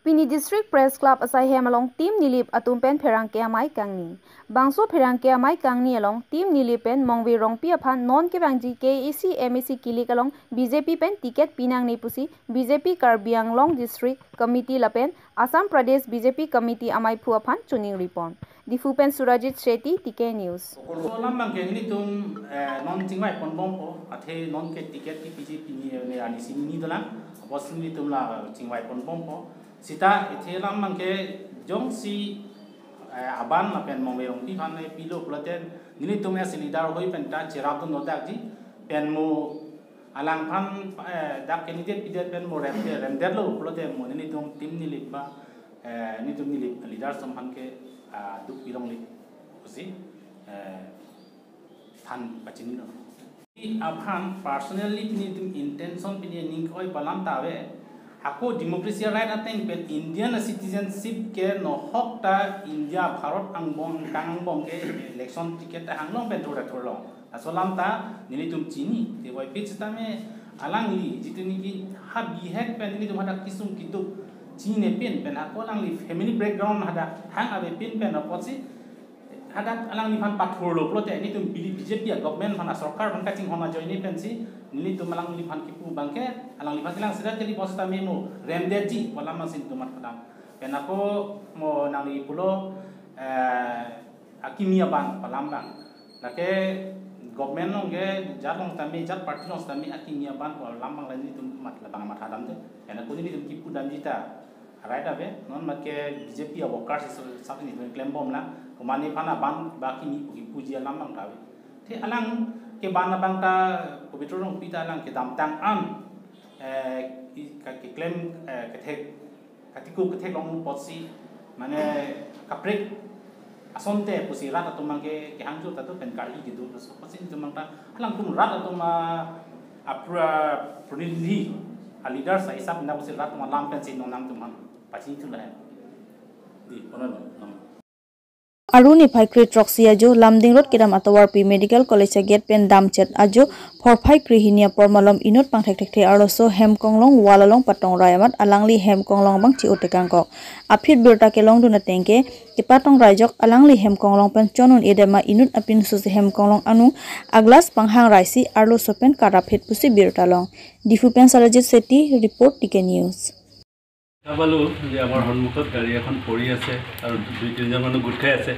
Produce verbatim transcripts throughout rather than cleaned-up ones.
Pini District Press Club asaihem along Team Nilip atum pen pherangke amei kangni. Bangso pherangke amei kangni along Team Nilip pen Mongve Rongpi aphan non kevangji K A A C M A C kilik along B J P pen ticket pinangne pusi B J P Karbi Anglong District Committee lapen Assam Pradesh B J P Committee ameiphu aphan choningri pon. Diphu pen Surajit Shetty, T K News. Alam abang ke nelitum, eh, non chingvai ponbompo, athe non ke ticket kepiji pini, eh, arnisi hini dolang, apotsi nelitum la chingvai ponbompo. Seta athe alam abang ke jongsi, eh, aban lapen Mongve Rongpi aphan, eh, pilo pulote nelitum as leader ahoi pen ta cherapdun dodakji, pen mo alangphan, eh, dak candidate pidet pen mo remde, remdetlo pulote mo nelitum Team Nilip ba, eh, nelitum Nilip leaders atum aphan ke, ah, duk pilongle pusi, eh, than pachinilo. Aphan personally pini nelitum intention, pini ning ke-oi pu alam ta ave. Ako democracy right ateng pen Indian citizenship ke nohok ta India Bharat angbong, angkang angbong ke election ticket ta hanglong pen thurta thurlong. Laso alam ta nelitum chini, te puvoiphit sitame alangli jitu niki ha bihek pen nelitum hadak kesung keduk chinine pin pen ako alangli family background hadak hang avepin pen apotsi hadak alangliphan pathurlo pulote nelitum B J P a-government aphan, asorkar aphan kachinghon ajoine pensi nelitum alangliphan kipu abang ke, alangliphan kelang sida kali bos sitame mo remdetji pu alam abangsi nelitum matpadam. Pen ako mo nangli pulo, eh, akimi aban pu alam abang. Lake government along ke jat along sitame, jat party along sitame akimi aban pu alam abang la nelitum mat labang mathadamde. Pen ako nelitum kipu damji ta right ave, non mat ke B J P a-workers iso sab nelitum klembomlang, komatne aphan aban ba kimi pu kipuji alam abang ta ave. Te alang ke ban abang ta Pobitro Rongpi ta alang kedamtang an, eh, i-, ka-, keklem, eh, kethek, katiko kethek long apotsi, mane kaprek asonte pusi rat atum abang ke, kehangjo ta tu pen karhi kedo, laso apotsi nelitum abang ta alangtum rat atum a, apra pronidhi, a-leaders ahisap na pusi rat atum alam pensi non nangtum aphan pachini thu lahai. Di, kono lo, non. Aru niphai kre throksi ajo Lumding Road kedam atovarpi Medical College a-gate pen damchet ajo phorphai kre hini apor malom inut pangthekthekthe arloso hem konglong wall along patongrai amat alangli hem konglong abang chi-o tekangkok. Aphi birta kelongdun ateng ke kepatongrai ajok alangli hem konglong pen chon un-edetma inut apinso si hem konglong anu a-glass panghang raisi arloso pen karaphet pusi birta long. Diphu pen Sarajit Shetty, report T K News. দেখা পালোঁ যে আমাৰ সন্মুখত গাড়ী এখন পৰি আছে আৰু দুই তিনিজন মানুহ গোট খাই আছে।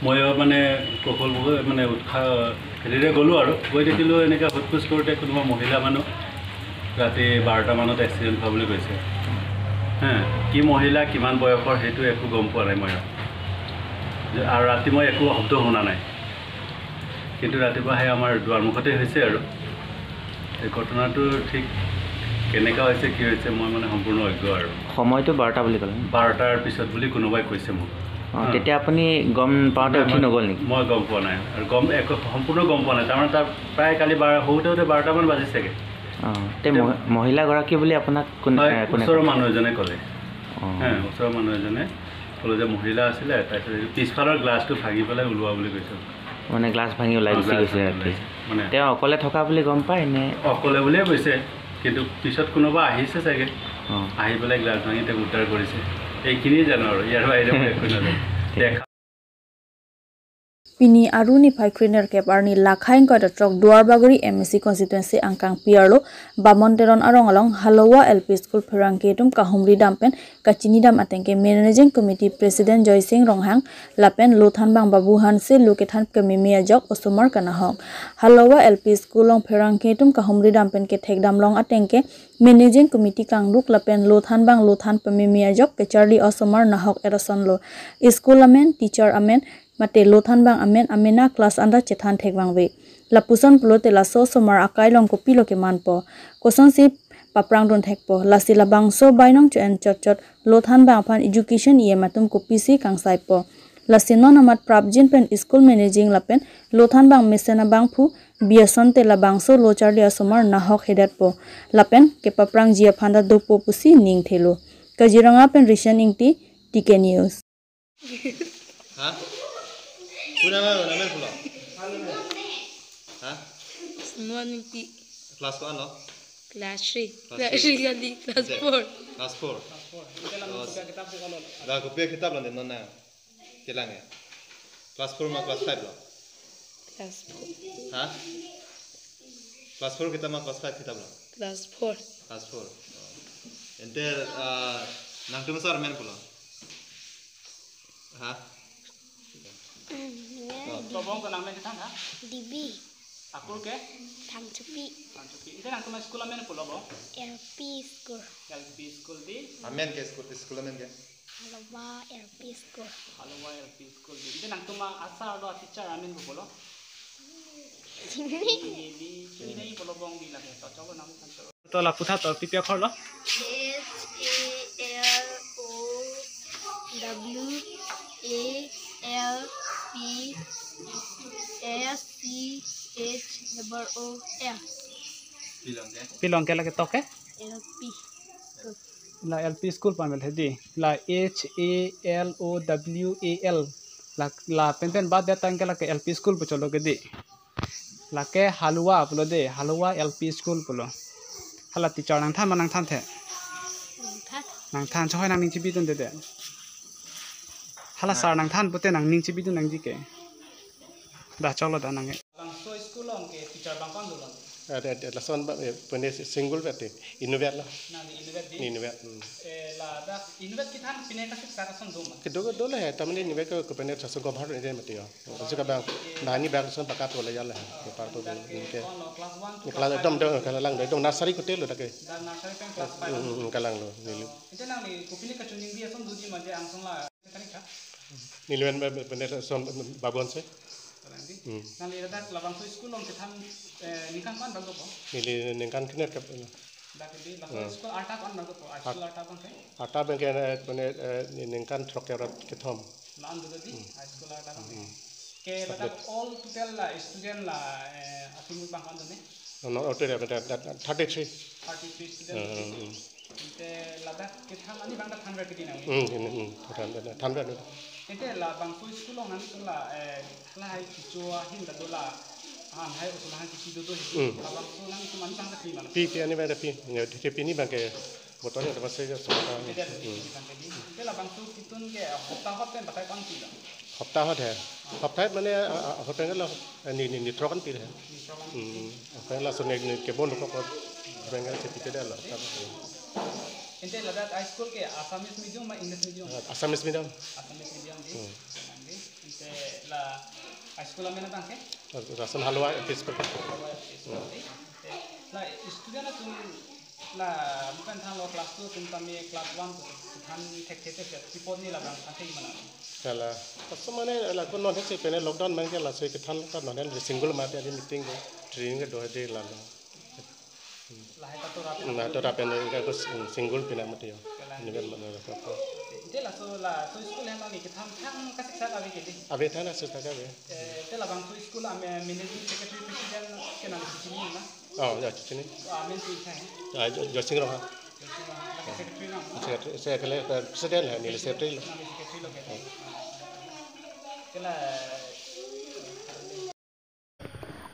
ময়ো মানে কৌশল মানে উৎসাহ হেৰিৰে গ'লোঁ আৰু গৈ দেখিলোঁ এনেকৈ সোধ পোছ কৰোঁতে কোনোবা মহিলা মানুহ ৰাতি বাৰটা মানত এক্সিডেণ্ট হোৱা বুলি কৈছে। হা, কি মহিলা, কিমান বয়সৰ, সেইটো একো গম পোৱা নাই মই। আৰু ৰাতি মই একো শব্দ শুনা নাই, কিন্তু ৰাতিপুৱা সেই আমাৰ দুৱাৰমুখতে হৈছে আৰু। এই ঘটনাটো ঠিক কেনেকা হৈছে, কি হৈছে, মই মানে সম্পূৰ্ণ অজ্ঞ আৰু। সময়টো বাৰটা বুলি ক'লে ন? বাৰটাৰ পিছত বুলি কোনোবাই কৈছে মোক। অ, হা। তেতিয়া আপুনি গম পাওঁতে নাই, উঠি মই, নগ'ল নেকি? মই গম পোৱা নাই আৰু গম, একো সম্পূৰ্ণ গম পোৱা নাই। তাৰমানে তাৰ প্ৰায় কালি বাৰ-, হওঁতে হওঁতে বাৰটামান বাজিছেগৈ। অ, তে এতিয়া মহ-, মহিলাগৰাকী বুলি আপোনাক কোন-, হয়, এ, কোনে ওচৰৰ ক'লে? মানুহ এজনে ক'লে। অ। হা, ওচৰৰ মানুহ এজনে ক'লে যে মহিলা আছিলে, তাৰপিছত এইটো পিছফালৰ গ্লাছটো ভাঙি পেলাই ওলোৱা বুলি কৈছে। মানে গ্লাছ ভাঙি ওলাই অ, গুচি গ্লাছ গৈছে ভাঙি ৰাতি। ওলাইছে। মানে তেওঁ অকলে থকা বুলি গম পায় নে? অকলে বুলিয়ে কৈছে, কিন্তু পিছত কোনোবা আহিছে চাগে, অ। আহি পেলাই গ্লাছ ভাঙি তেওঁক উদ্ধাৰ কৰিছে। এইখিনিয়ে জানো আৰু, ইয়াৰ বাহিৰে মই একো নাজানো। ঠিক। দেখা Pini Aru niphai kre nerkep arni lakhai ingkoi ra throk Duarbagori M A C constituency angkang P R lo Bamon Teron arong along Halowa L P School pherangke atum kahumri dam pen kachini dam ateng ke Managing Committee President Joysing Ronghang lapen lo thanbang Babu Hanse lo kethan kememe ajok osomar kanahok. Halowa L P School along pherangke atum kahumri dam pen kethek dam long ateng ke Managing Committee kangduk lapen lo thanbang lo than pememe ajok kecharli osomar nahok erason lo. School amen, teacher amen, mate lo thanbang amen amena class anta chethan thek vangve. Lapuson pulote laso osomar akai along kopilo kemanpo, kosonsi paprang dun thekpo, lasi labangso bainong cho-en chotchot lo thanbang aphan education E M atum kopisi kangsaipo. Lasi non amat prapjin pen school managing lapen lo thanbang mesen abangphu bi asonte labangso lo charli asomar nahok hedetpo lapen kepaprangji aphan ta dopo pusi ning thelo. Kaziranga pen Rishan Ingti, T K News. হা? কোন আমাৰ নামে ফুল? হা? One P. Class কিমান ল? Class three. Class Class three. Three kali, class Class four. Class four. Kitab ko lo. Da kopi kitab lo ne non na. Kelang ya. Class four ma class five lo? Class four. Ha? Class four kitab ma class five kitab lo? Class four. Class four. Ante, ah, nangtum sar men pulo? Ha? Amen. To bong ko nangmen kethan ha? Dibi. Akur ke? Thangchupi. Thangchupi. Ante nangtum school amen pulo bong? L P school. L P school di? Amen ke school, school amen ke? Halawa L P school. Halawa L P school di. Ante nangtum asar lo teacher amen pulo? Chini. Chini, chini pulo bong di lake. To cholo nangthan cholo. To la putha to pipi akhor lo? H A L O W A L P S C H double O L. Pilong ke lake to ke? L P school. La L P school pan bel hedi. La H A L O W A L. La, lapen pen bad datang ke lake L P school pu cholo ke di. Lake Halawa pulo de, Halawa L P school pulo. Hala teacher nangthan ma nangthanthe? Nangthan. Nangthan, chehoi nangning chibidunde de. Hala sir nangthan pute nangning chibidun nangji ke. Da cholo da nang. Bangso school along ke teacher bang ko-an dolang? Ada, ada, lason ba, eh, pene single bete, inutvet lo. Nang di inutvet di? Inutvet, hmm. Eh, ladak inutvet kethan pine kasiksak ason do ma? Kedo, kedo le he, tamane inutvet ke, ke pene sason gomhar ne mati yo. Suka bang, bang ni bang son pakat wala ya le, ke par to dak ke ke. Kono class one to class class five? Ekdom do, kalang do, ekdom nursery kote lo dak ke. Dak nursery pen class five. Hmm, hmm, hmm, kalang lo, neli. Oh, ante nangli kopine kachiningri ason doji ma je angsong la. Neli men, men, men, men, son, Babon se. Kalang di. Hmm. Nangli ladak labangso school along kethan, eh, ningkan ko-an bang dopo? Neli ningkan kene ke. Dak di, laso hmm. School arta ko-an bang dopo? Ah, school arta bang ke? Arta bang ke, eh, mane, eh, ni-, ningkan throk ke rat kethom. La-an do di, hmm. High school arta bang ke. Hmm. Ke ladak subject. All total la student la, eh, atum bang ko-an do ne? No, no, all total, that, that, that, thirty-three. Thirty-three student. Hmm, hmm, hmm. Ante ladak kethan ani bang dak thanver ke di nang. Hmm, hmm, hmm. Than, than, thanver. Ante labangso school along nangtum la, eh, lahai kecho ahin ta do la, an hai osomar ahin kecho do do he. Hmm. Labangso nangtum ani bang dak pi ma? Pi, pi ani bang dak pi. Ya, pi, pi ni bang ke botol ya, masih ya, semua. Beda lo, hmm. Bang ke di. Ante labangso ketun ke hopta hot pen batai ko-an pi la? Hopta hot he. Hopta hot mane, a, a, hopta hot lo, eh, ni, ni, ni throk an pi he. Ni throk an pi. Hmm. Hopta hot lason ni, ni kebon ko ko. Hopta hot chepi ke da lo. Ante ladak high school ke Assamese medium ma English medium? Assamese medium. Assamese medium di. Hmm. Ante la high school amen abang ke? Lason Halawa L P school. Halawa L P school di. Ante la student atum la bukan than lo class two atum tame class one atum than thekthe thekthe, tripod ni labang than thek mana? Kala, kaso mane la ko non si pene lockdown man ke laso kethan ta non single mate adi meeting ke training ke do de la lo. Lahai ta to rap. Na to rap pen ke ko single pina mate yo. Kala. Ni kan mana ko. Ante laso laso school along ni kethan thang kasiksak ave ke di? Ave than kasiksak ave. Eh, ante labangso school amen managing secretary president ke nang chini ma? Oh, ya, chini. Ah, amen si thang. Ah, Jo-, Joysing Ronghang. Joysing Ronghang. Secretary nang. Secretary, secretary, eh, president lah, neli secretary lo. Nang secretary lo ke. Ante la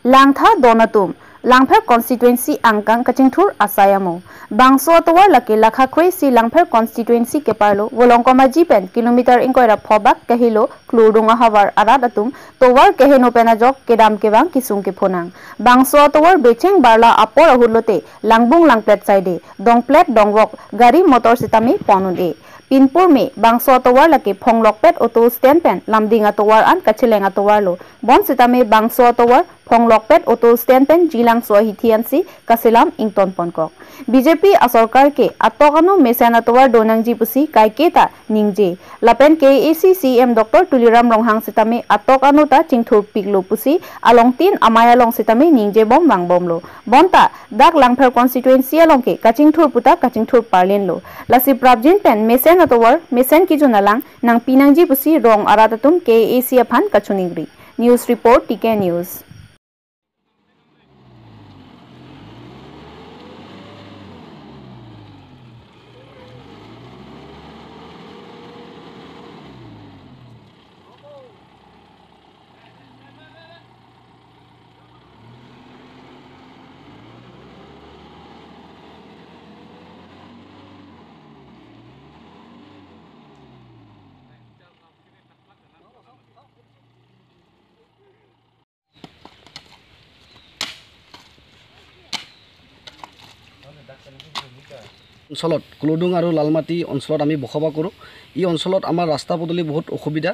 Langtha don atum, Langpher constituency angkang kachingthur asai amo. Bangso atovar lake lakha kre-isi Langpher constituency keparlo, Volongkom Aji pen kilometer ingkoi ra phobak kahelo, Klurdung ahavar arat atum, tovar keheno pen ajok kedam kevang kesung kephonang. Bangso atovar becheng barla apor ahut lote, langbung langplet saide, dongplet dongvok, gari motor sitame pon un-e. Pinpur me, bangso atovar lake Phonglokpet auto stand pen, Lumding atovar an kacheleng atovar lo. Bonsitame bangso atovar Phonglokpet auto stand pen Jilangso ahithi ansi kaselam ington ponkok. B J P asorkar ke atok anu mesen atovar donangji pusi kaiketa ningje. Lapen K A A C C E M Doctor Tuliram Ronghang sitame atok anu ta chingthurpiklo pusi alongtin amei along sitame ningjebom vangbomlo. Bonta dak Langpher constituency along ke kachingthur puta kachingthur parlinlo. Lasi prapjin pen mesen atovar, mesen kejun alang nangpinangji pusi rong arat atum K A A C aphan kachiningri. News report, T K News. অঞ্চলত, কুলুডুং আৰু লালমাটি অঞ্চলত আমি বসবাস কৰোঁ। এই অঞ্চলত আমাৰ ৰাস্তা পদূলি বহুত অসুবিধা।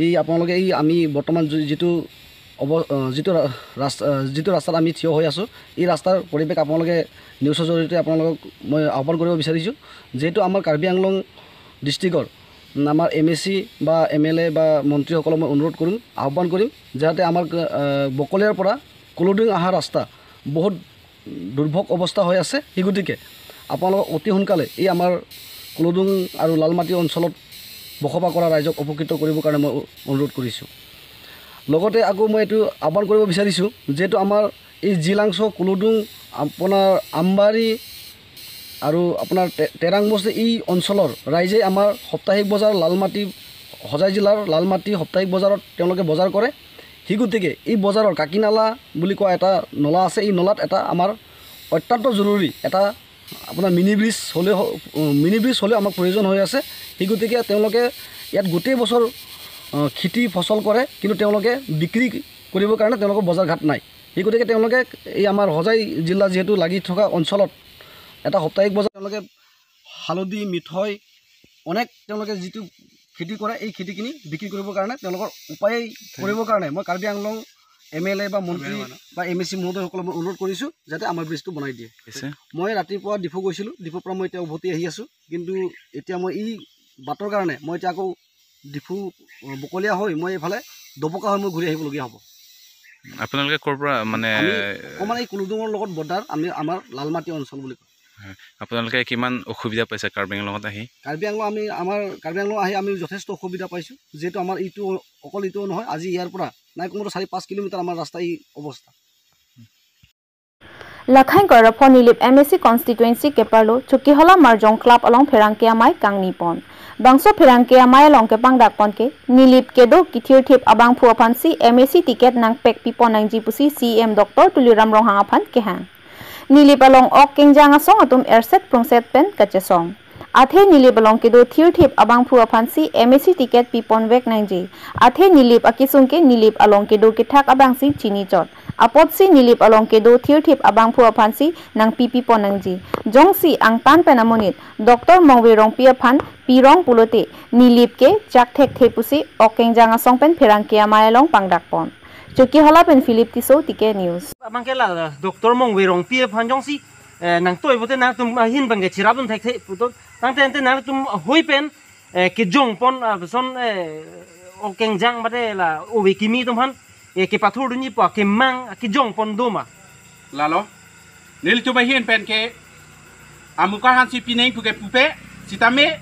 এই আপোনালোকে এই আমি বৰ্তমান যি- যিটো অৱ- আহ, যিটো ৰা- ৰাস্তা আহ, যিটো ৰাস্তাত আমি থিয় হৈ আছোঁ, এই ৰাস্তাৰ পৰিৱেশ আপোনালোকে নিউজৰ জৰিয়তে আপোনালোকক মই আহ্বান কৰিব বিচাৰিছোঁ। যিহেতু আমাৰ কাৰ্বি আংলং ডিষ্ট্ৰিক্টৰ আমাৰ এম এ চি বা এম এল এ বা মন্ত্ৰীসকলক মই অনুৰোধ কৰিম, আহ্বান কৰিম, যাতে আমাৰ আহ, বকলিয়াৰ পৰা কুলুডুং অহা ৰাস্তা বহুত দুৰ্ভোগ অৱস্থা হৈ আছে। সেই গতিকে আপোনালোকক অতি সোনকালে এই আমাৰ কুলুডুং আৰু লালমাটি অঞ্চলত বসবাস কৰা ৰাইজক উপকৃত কৰিবৰ কাৰণে মই অনুৰোধ কৰিছোঁ। লগতে আকৌ মই এইটো আহ্বান কৰিব বিচাৰিছোঁ, যিহেতু আমাৰ এই জিলাংচ, কুলুডুং, আপোনাৰ আমবাৰী আৰু আপোনাৰ টে- টেৰাং বস্তি, এই অঞ্চলৰ ৰাইজে আমাৰ সাপ্তাহিক বজাৰ লালমাটি, হোজাই জিলাৰ লালমাটি সাপ্তাহিক বজাৰত তেওঁলোকে বজাৰ কৰে। সেই গতিকে এই বজাৰৰ কাকিনালা বুলি কোৱা এটা নলা আছে, এই নলাত এটা আমাৰ অত্যন্ত জৰুৰী এটা আপোনাৰ মিনি ব্ৰিজ হ'লে হ- উম, মিনি ব্ৰিজ হ'লে আমাক প্ৰয়োজন হৈ আছে। সেই গতিকে তেওঁলোকে ইয়াত গোটেই বছৰ আহ, খেতি ফচল কৰে, কিন্তু তেওঁলোকে বিক্ৰী কৰিবৰ কাৰণে তেওঁলোকৰ বজাৰঘাট নাই। সেই গতিকে তেওঁলোকে এই আমাৰ হোজাই জিলা যিহেতু লাগি থকা অঞ্চলত এটা সাপ্তাহিক বজাৰ, তেওঁলোকে হালধি, মিঠৈ, অনেক তেওঁলোকে যিটো খেতি কৰে, এই খেতিখিনি বিক্ৰী কৰিবৰ কাৰণে তেওঁলোকৰ উপায় কৰিবৰ কাৰণে মই কাৰ্বি আংলং এম এল এ বা মন্ত্ৰী বা এম এ চি মহোদয়সকলক মই অনুৰোধ কৰিছোঁ যাতে আমাৰ ব্ৰিজটো বনাই দিয়ে। মই ৰাতিপুৱা ডিফু গৈছিলোঁ, ডিফুৰ পৰা মই এতিয়া উভতি আহি আছোঁ, কিন্তু এতিয়া মই এই বাটৰ কাৰণে মই এতিয়া আকৌ ডিফু, আহ, বকলীয়া হৈ মই এইফালে ডবকা হৈ মই ঘূৰি আহিবলগীয়া হ'ব। আপোনালোকে ক'ৰ পৰা, মানে, আমি অকণমান এই কুলুডুঙৰ লগত বৰ্ডাৰ, আমি আমাৰ লালমাটি অঞ্চল বুলি কয়। হয়, আপোনালোকে কিমান অসুবিধা পাইছে কাৰ্বি আংলঙত আহি? কাৰ্বি আংলং আমি, আমাৰ কাৰ্বি আংলং আহি আমি যথেষ্ট অসুবিধা পাইছোঁ, যিহেতু আমাৰ এইটো অকল এইটো নহয়, আজি ইয়াৰ পৰা নাই কমেও চাৰি পাঁচ কিলোমিটাৰ আমাৰ ৰাস্তা এই অৱস্থা। Lakhang Korapho Nilip M A C constituency keparlo Chokihola Marjong Club along pherangke amei kangni pon. Bangso pherangke amei along kepangdak pon ke Nilip kedo kethirthip abangphu aphansi M A C ticket nangpek pipon nangji pusi C E M Doctor Tuliram Ronghang aphan kehang. Nilip along ok kengjang asong atum erset prungset pen kachesong. Athe Nilip along kedo thirthip abangphu aphansi M A C ticket pipon vek nangji. Athe Nilip akesung ke Nilip along kedo kethak abangsi chinichot. Apotsi Nilip along kedo thirthip abangphu aphansi nangpi pipon nangji. Jongsi angtan pen amonit Doctor Mongve Rongpi aphan pirong pulote Nilip ke chak thekthe pusi ok kengjang asong pen pherangke amei along pangdak pon. Chokihola pen Philip Tisso, T K News. Abang ke la Doctor Mongve Rongpi aphan jongsi, eh, nangtoi pute nangtum ahin pen ke chirap dun thekthe puton. Tangte ante nangtum hui pen, eh, kejong pon, ah, son, eh, ok kengjang mate la ove kimi atum aphan, eh, kepathur dunji pu kemang, ah, kejong pon do ma? Lalo, nelitum ahin pen ke amukar aphansi pineng pu ke pupe, sitame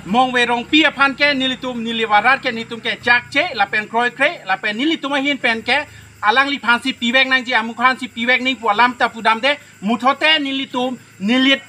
Mongve Rongpi aphan ke nelitum, Nilip arat ke nelitum ke chakche, lapen kroikre, lapen nelitum ahin pen ke alangliphansi pivek nangji, amukar aphansi pivek nangji pu alam ta pudamde, muthote nelitum, Nilip,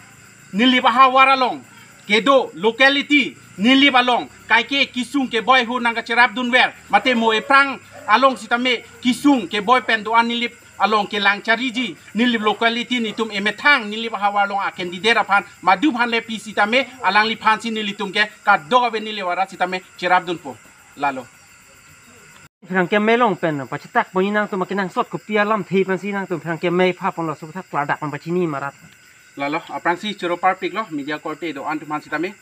Nilip ahavar along kedo locality Nilip along kaike kesung keboi ahut nangkacherap dunver, mate mo ephrang along sitame kesung keboi pen do-an Nilip along kelang chariji, Nilip locality nelitum emethang Nilip ahavar along a-candidate aphan, madu aphan le pi sitame alangliphansi nelitum ke kadokave Nilip arat sitame cherap dunpo. Lalo. Pherangke amei along pen pachetak ponji nangtum akenangsot kopi alamthe pensi nangtum pherangke amei aphan ponlo, laso aputhak klardak pen pachini ma rat. Lalo, aphrangsi choro parpiklo, media korte do-an atum aphan sitame.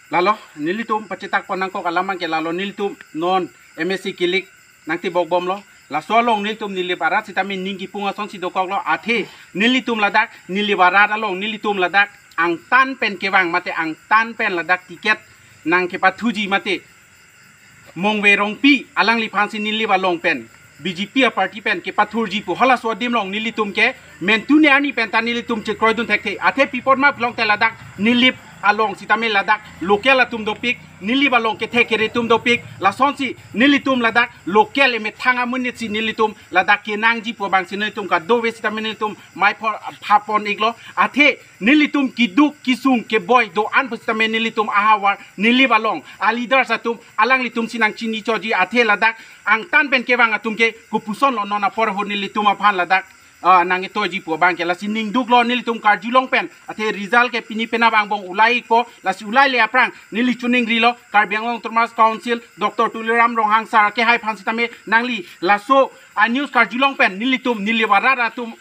Lalo, nelitum pachetak pon nangkok alam abang ke lalo, nelitum non M A C kilik nangtebok bomlo. Laso along nelitum Nilip arat sitame ning kipung asonsi dokoklo, athe nelitum ladak Nilip arat along nelitum ladak angtan pen kevang mate angtan pen ladak ticket nangkepathuji mate Mongve Rongpi alangliphansi Nilip along pen B J P aparty pen kepathurji pu halaso adim along nelitum ke mentune arni pen ta nelitum chekroi dun thekthe. Athe pi apot ma pulote ladak Nilip along sitame ladak local atum dopik, Nilip along kethe kere atum dopik, lasonsi nelitum ladak local emethang amonitsi nelitum ladak kenangji pu abangsi nelitum kadokave sitame nelitum mei pho- pha pon iklo. Athe nelitum keduk kesung keboi do-an pusitame nelitum ahavar Nilip along a-leaders atum alanglitumsi nangchinichotji, athe ladak angtan pen kevang atum ke kopuson lo non apor ahut nelitum aphan ladak, ah, nangketoiji pu abang ke. Lasi ningduklo nelitum karjulong pen, athe result ke pini penap angbong ulai ikpo, lasi ulaile aphrang neli choningrilo Karbi Anglong Autonomous Council Doctor Tuliram Ronghang sir kehai aphan sitame nangli laso a-news karjulong pen nelitum Nilip arat atum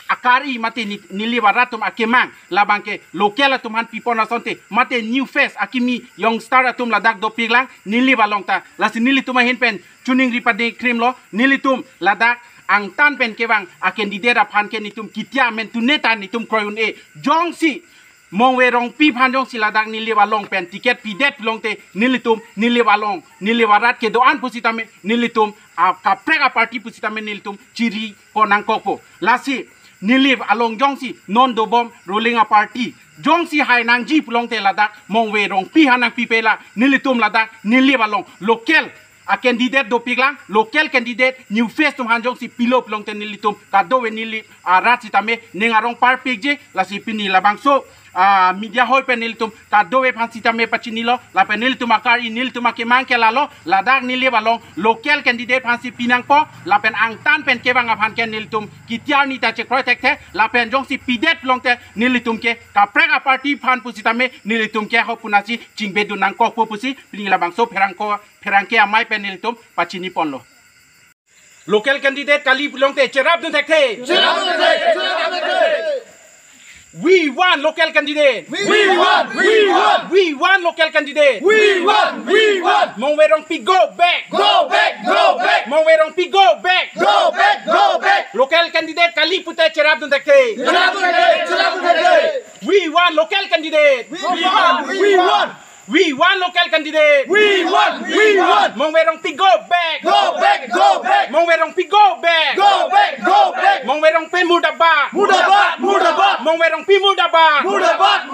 akari mate ni-, Nilip arat atum akemang, labang ke local atum aphan pipon asonte, mate new face akimi youngster atum ladak dopiklang Nilip along ta. Lasi nelitum ahin pen choningri pade krimlo, nelitum ladak angtan pen kevang a candidate aphan ke nelitum kitia amen tune ta nelitum kroi un-e. Jongsi Mongve Rongpi aphan jongsi ladak Nilip along pen ticket pidet longte, nelitum Nilip along, Nilip arat kedo-an pusitame nelitum, a, kaprek a party pusitame nelitum chiri ko nangkokpo. Lasi Nilip along jongsi non dobom ruling a party jongsi hai nangji pulongte ladak Mongve Rongpi aphan nangpipe la, nelitum ladak Nilip along local a candidate dopiklang, local candidate new face atum aphan jongsi pilo pulongte nelitum kadokave Nilip arat sitame ning arong parpikji. Lasi pini labangso, ah, media hall pen nelitum kadokave aphan sitame pachinilo, lapen nelitum akari, nelitum akemang ke lalo, ladak Nilip along local candidate aphansi pinangpo, lapen angtan pen kevang aphan ke nelitum kitia arni ta chekroi thekthe, lapen jongsi pidet longte nelitum ke kaprek a party aphan pusitame nelitum ke ho punasi chingbedun nangkokpo pusi pini labangso pherangko, pherangke amei pen nelitum pachiniponlo. Local candidate kali pulongte cherapdun thekthe. Cherapdun thekthe, cherapdun thekthe. We want local candidate. We want, we want. We want local candidate. We want, we want. Mongve Rongpi go back. Go back, go back. Mongve Rongpi go back. Go back, go back. Local candidate kali pute cherapdun thekthe. Cherapdun thekthe, cherapdun thekthe. We want local candidate. We want, we want. We want local candidate. We want, we want. Mongve Rongpi go back. Go back, go back. Mongve Rongpi go back. Go back, go back. Mongve Rongpi murdabad. Murdabad, murdabad. Mongve Rongpi murdabad. Murdabad.